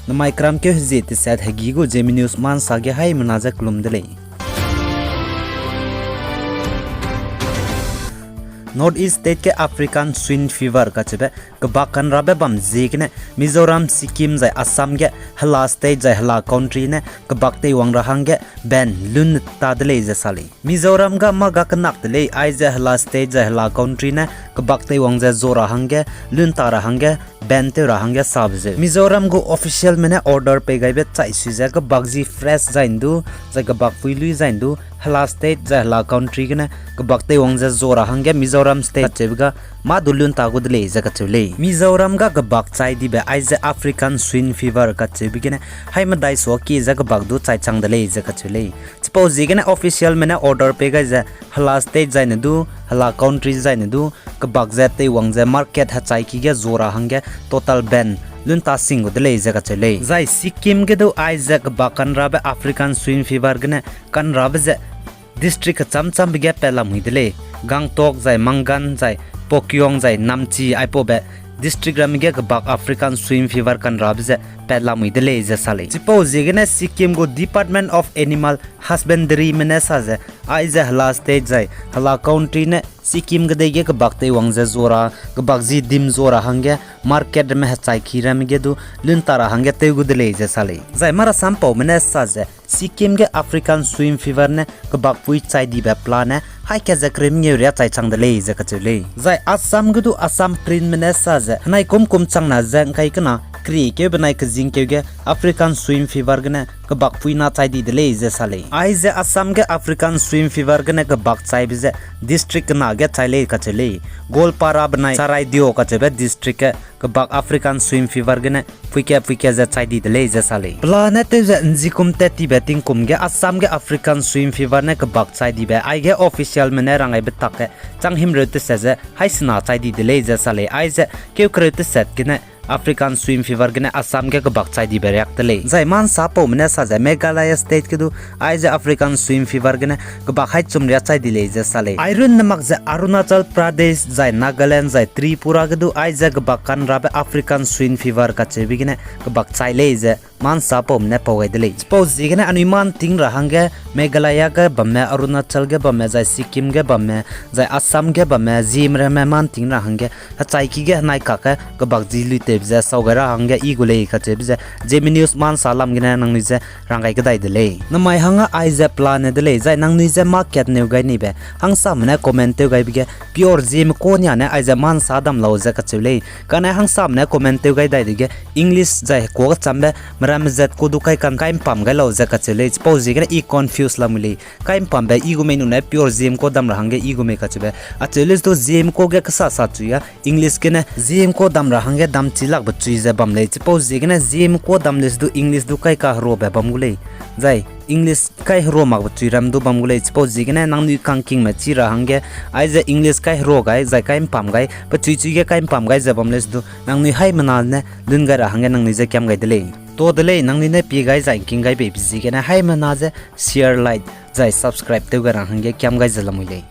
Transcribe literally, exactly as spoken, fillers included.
Namai keramkeu hezie teset hegî gu Zeme News ma nsa ge haimena ze kelum de lei. North East State ge African Swine Fever kacheube kebak kanrabe bam ziegene Mizoram, Sikkim zai Assam ge hela state zai hela country ne kebak teiwang ra hangge ban lun ta de lei ze sa lei. Mizoram ga mâ ga kenak de lei, aize hela state zai hela country ne kebak teiwang ze zua ra hangge, lun ta ra hangge, ban tew ra hangge sabe zeu. Mizoram gu officialme ne order pei gaibe chai sui ze kebak zi fresh zai ndu, zai kebak pui lui zai ndu, hela state zai hela country gene kebak teiwang ze zua ra hangge Mizoram state kacheube ga mâ du lun ta gu de lei ze kacheu lei. Mizoram ga kebak chai dibe aize African Swine Fever kacheube gene haimedai suaki ze kebak du chai chang de lei ze kacheu lei. Chipau ziegene officialme ne order pei gai ze hela state zai ne du, hela country zai ne du, kebak ze teiwang ze market hechaiki ge zua ra hangge total ban lun ta sing gu de lei ze kacheu lei. Zai Sikkim ge du aize kebak kanrabe African Swine Fever gene kanrabe ze district kecham chambe ge pat lamui de lei. Gangtok zai Mangan zai Pakyong zai Namchi aipaube district ramme ge kebak African Swine Fever kanrabe ze pat lamui de lei ze sa lei. Chipau ziegene Sikkim gu Department of Animal Husbandryme ne sa ze, aize hela state zai hela country ne Sikkim kedei ge kebak teiwang ze zua ra, kebak zi dim zua ra hangge market ramme hechaiki ramme ge du lun ta ra hangge tew gu de lei ze sa lei. Zai marasampaume ne sa ze, Sikkim ge African Swine Fever ne kebak pui chai dibe pelane haî kat ze kereu mengeu riâ chai chang de lei ze kacheu lei. Zai Assam ge du Assam Printme ne sa ze, henai kum kum changna ze ngkai kena keriekeu benai kezingkeu ge African Swine Fever gene kebak pui na chai di de lei ze sa lei. Aize Assam ge African Swine Fever gene kebak chaibe ze district kena ge chai lei kacheu lei. Goalpara benai Charaideo kacheube district ge kebak African Swine Fever gene puike puike ze chai di de lei ze sa lei. Pelane tew ze nzikum tat tibe tingkum ge Assam ge African Swine Fever ne kebak chai dibe aige officialme ne rang gaibe tak ge chang himreu teset ze haîsena chai di de lei ze sa lei. Aize keu kereu teset gene African Swine Fever gene Assam ge kebak chai dibe riak de lei. Zai ma nsapaume ne sa ze Meghalaya state ge du aize African Swine Fever gene kebak haî chum riâ chai di lei ze sa lei. Airunne mak ze Arunachal Pradesh zai Nagaland zai Tripura ge du aize kebak kanrabe African Swine Fever kacheube gene kebak chai lei ze ma nsapaume ne pau gai de lei. Chipau ziegene anui mâ nting ra hangge Meghalaya ge bamme, Arunachal ge bamme, zai Sikkim ge bamme, zai Assam ge bamme, ziemme ramme mâ nting ra hangge hechaiki ge henai kakge kebak zi luitewbe ze sau gai ra hangge i gu lei kacheube ze Zeme News ma nsa lam gene nangnui je rang gai kedai de lei. Namai hangge aize pelane de lei, zai nangnui je mâ kat neu gai nibe hangsame ne comment tew gaibe ge pure Zeme kuâ nia ne aize ma nsa dam lau ze kacheu lei. Kane hangsame ne comment tew gai dai dege English zai hekua kechambe meramme zat kuâ du kai kan kai mpam gai lau ze kacheu lei. Chipau ziegene i confuse lamui lei. Kai mpambe i gu mei nune pure Zeme kuâ dam ra hangge i gu mei kacheube. Acheu lei du Zeme kuâ ge kesa sa chui a, English gene Zeme kuâ dam ra hangge damchi lakbe chui ze bam lei. Chipau ziegene Zeme kuâ dam lei du English du kai kaheruabe bam gu lei. Zai English kai herua makbe chui ram du bam gu lei. Chipau ziegene nangnui kangkingme chi ra hangge aize English kai herua gai, zai kai mpam gai, pe chui chui ge kai mpam gai ze bam lei du nangnui haimena ne lun gai ra hangge nangnui je kiam gai de lei. To de lei, nangnui ne pie gai zai ngking gai beibe ziegene haimena je share, like, zai subscribe tew gai ra hangge kiam gai ze lamui lei.